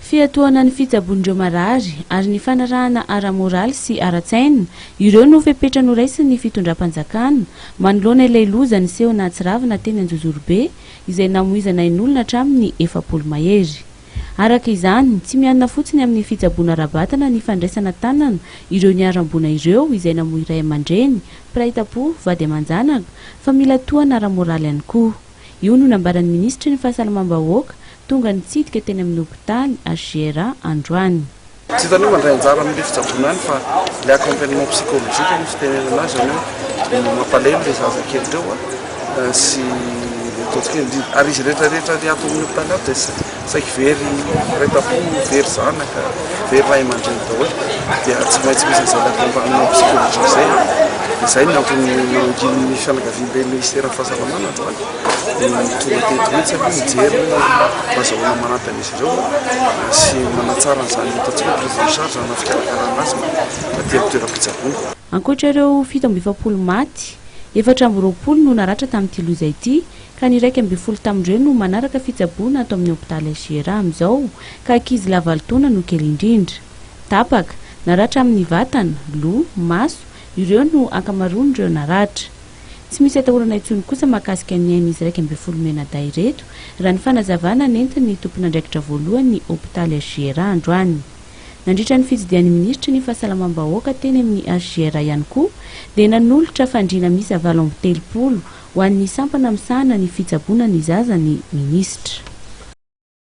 Fiatohana ny fitsaboan'ireo marary ary ny fanarahana ara-moraly sy ara-tsaina, ireo no fepetra noraisin'ny fitondram-panjakana manoloana ilay loza niseho nahatsiravina teny Anjozorobe izay namoizana ain'olona hatramin'ny 40 mahery. Araka izany, tsy mianina fotsiny amin'ny fitsaboana ara-batana ny fandraisana tanana ireo niharam-boina ireo izay namoy ray aman-dreny, mpiray tampo, vady aman-janaka, fa mila tohana ara-moraly ihany koa. Io no nambaran'ny minisitry ny Fahasalamam-bahoaka tonga nitsidika teny amin'ny hopitaly HJRA androany. Tsy hitany hoe mandray anjara amin'ilay fitsaboana ihany fa ilay accompagnement psychologique no fitenenana azy, izany hoe mampalahelo ilay zazakely ireo sy ataontsika hoe indrindra ary izy rehetra rehetra ary ato amin'ny hopitaly ato dia saiky very mpiray tampo, very zanaka, very ray aman-dreny daholo dia tsy maintsy misy an'izay accompagnement psychologique izay. Izay no antony nangian'ny fianakaviamben'ny minisiteran'ny fahasalamana androany. Dia tonga teto mihitsy aloha nijery hoe mba azahoana manampy an'izy ireo sy manatsara an'izany ataontsika hoe prise en charge na fikarakarana azy aty amin'ny toeram-pitsaboana. Ankoatra ireo 47 maty, 24 no naratra tamin'ity loza ity ka ny 11 tamin'ireo no manaraka fitsaboana ato amin'ny hopitaly HJRA amin'izao ka ankizilahy valo taona no kely indrindra. Tapaka, naratra amin'ny vatana, loha, maso, ireo no ankamaroan'ireo naratra. Tsy misy atahorana intsony kosa mahakasika ny ain'izy 11 mianadahy ireto, raha ny fanazavana nentin'ny tompon'andraikitra voalohany ny hopitaly HJRA androany. Nandritra ny fitsidihan'ny minisitry ny fahasalamam-bahoaka teny amin'ny HJRA ihany koa dia nanolotra fandriana miisa 38 ho an'ny sampana misahana ny fitsaboana ny zaza ny minisitra.